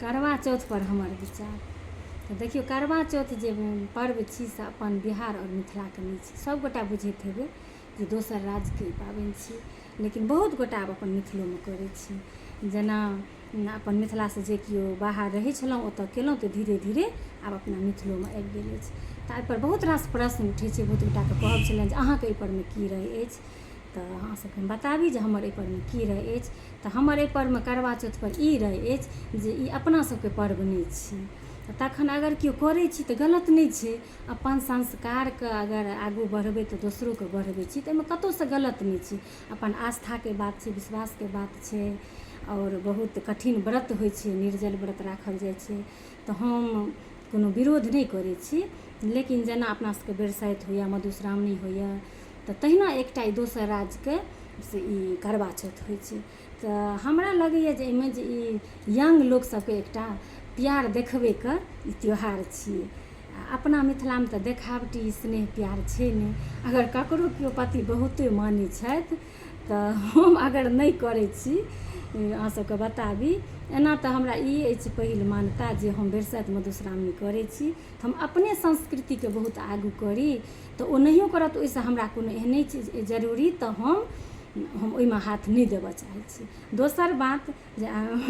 करवा चौथपर हमर विचार तऽ देखियौ करवा चौथ जे पर्व छी से अपन बिहार आओर मिथिलाके नहि छी सभगोटा बुझैत हेबै जे दोसर राज्यके ई पाबनि छी लेकिन बहुत गोटा आब अपन मिथिलोमे करै छी जेना अपन मिथिलासँ जे केओ बाहर रहै छलहुँ ओतऽ केलहुँ तऽ धीरे धीरे आब अपना मिथिलोमे आबि गेल अछि। तऽ एहिपर बहुत रास प्रश्न उठै छै बहुत गोटाके कहब छलनि जे अहाँके एहिपरमे की राय अछि तऽ अहाँ सबके हम बताबी जे हमर एहिपरमे की राय अछि तऽ हमर एहिपरमे करवा चौथपर ई राय अछि जे ई अपना सबके पर्व नहि छी तखन अगर केओ करै छी तऽ गलत नहि छै अपन संस्कारके अगर आगू बढ़बै तऽ दोसरोके बढ़बै छी तऽ एहिमे कतहुसँ गलत नहि छै अपन आस्थाके बात छै विश्वासके बात छै आओर बहुत कठिन व्रत होइ छै निर्जल व्रत राखल जाइ छै तऽ हम कोनो विरोध नहि करै छी लेकिन जेना अपना सबके बरसाइत होइए मधुश्रावणी होइए तऽ तहिना एकटा ई दोसर राज्यके से ई करवा चौथ होइ छै तऽ हमरा लगैए जे एहिमे जे ई यंग लोक सबके एकटा प्यार देखबैके ई त्यौहार छियै आ अपना मिथिलामे तऽ देखावटी स्नेह प्यार छै नहि अगर ककरो केओ पति बहुते मानै छथि तऽ हम अगर नहि करै छी अहाँ सबके बताबी एना तऽ हमरा ई अछि पहिल मान्यता जे हम बरसाइत मधुश्रावणी करै छी तऽ हम अपने संस्कृतिके बहुत आगू करी तऽ ओ नहियो करत ओहिसँ हमरा कोनो एहन नहि छै जरूरी तऽ हम ओहिमे हाथ नहि देबऽ चाहै छी दोसर बात जे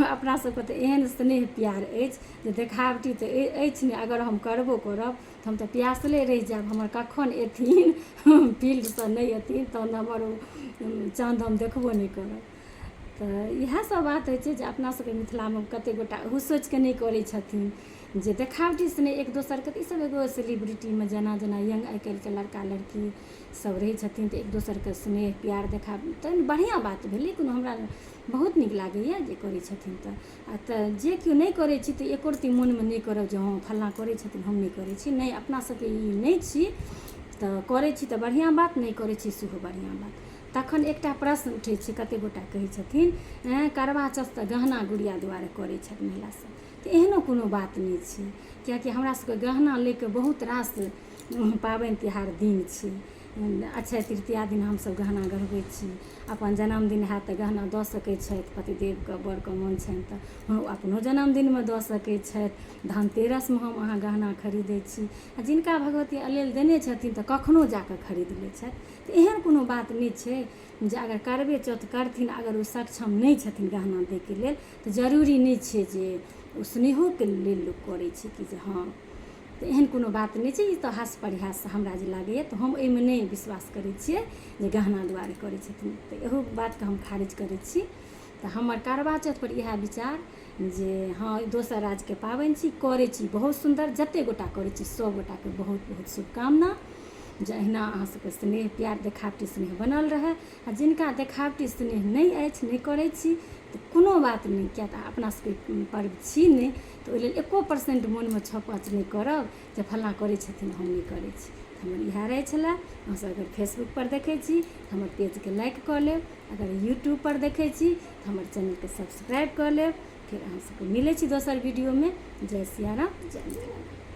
अपना सबके तऽ एहन स्नेह प्यार अछि जे देखावटी तऽ अछि नहि अगर हम करबो करब तऽ हम तऽ प्यासले रहि जायब हमर कखन एथिन फील्डसँ नहि एथिन तहन हमर ओ चाँद हम देखबो नहि करब तऽ इएह सब बात होइ छै जे अपना सबके मिथिलामे कते गोटा ओहो सोचिके नहि करै छथिन जे देखावटी स्नेह एक दोसरके तऽ ई सब एगो सेलिब्रिटीमे जेना जेना यंग आइ काल्हिके लड़का लड़की सब रहै छथिन तऽ एक दोसरके स्नेह प्यार देखा तऽ बढ़िआँ बात भेलै कोनो हमरा बहुत नीक लागैए जे करै छथिन तऽ आ तऽ जे केओ नहि करै छी तऽ एको रत्ती मोनमे नहि करब जे हँ फल्लाँ करै छथिन हम नहि करै छी नहि अपना सबके ई नहि छी तऽ करै छी तऽ बढ़िआँ बात नहि करै छी सेहो बढ़िआँ बात तखन एकटा प्रश्न उठै छै कतेक गोटा कहै छथिन एँ करबा चौथ तऽ गहना गुड़िया दुआरे करै छथि महिला सब तऽ एहनो कोनो बात नहि छै किएकि हमरा सबके गहना लए कऽ बहुत रास पाबनि तिहार दिन छै अक्षय तृतीया दिन हमसब गहना गढ़बै छी अपन जन्मदिन हैत तऽ गहना दऽ सकै छथि पतिदेवके बरके मोन छनि तऽ ओ अपनो जन्मदिनमे दऽ सकै छथि धनतेरसमे हम अहाँ गहना खरीदै छी आओर जिनका भगवती अलेल देने छथिन तऽ कखनो जाकऽ खरीद लै छथि तऽ एहन कोनो बात नहि छै जे अगर करबे चौथ करथिन अगर ओ सक्षम नहि छथिन गहना दैके लेल तऽ जरूरी नहि छै जे ओ स्नेहोके लेल लोक करै छै कि जे हँ तऽ एहन कोनो बात नहि छै ई तऽ हास्य परिहास हमरा जे लागैए तऽ हम एहिमे नहि विश्वास करै छियै जे गहना दुआरे करै छथिन तऽ एहू बातके हम खारिज करै छी तऽ हमर करबा चौथपर इएह विचार जे हँ दोसर राज्यके पाबनि छी करै छी बहुत सुन्दर जतेक गोटा करै छी सभ गोटाके बहुत बहुत शुभकामना जे अहिना अहाँ सबके स्नेह प्यार देखावटी स्नेह बनल रहए आ जिनका देखावटी स्नेह नहि अछि नहि करै छी तऽ कोनो बात नहि किएक तऽ अपना सबके पर्व छी नहि तऽ ओहि लेल एको परसेन्ट मोनमे छओ पाँच नहि करब जे फल्लाँ करै छथिन हम नहि करै छी हमर इएह राय छलए अहाँसभ अगर फेसबुकपर देखै छी तऽ हमर पेजके लाइक कऽ लेब अगर यूट्यूबपर देखै छी तऽ हमर चैनलके सब्सक्राइब कऽ लेब फेर अहाँ सबके मिलै छी दोसर वीडियोमे जय सियाराम जय मिथिला।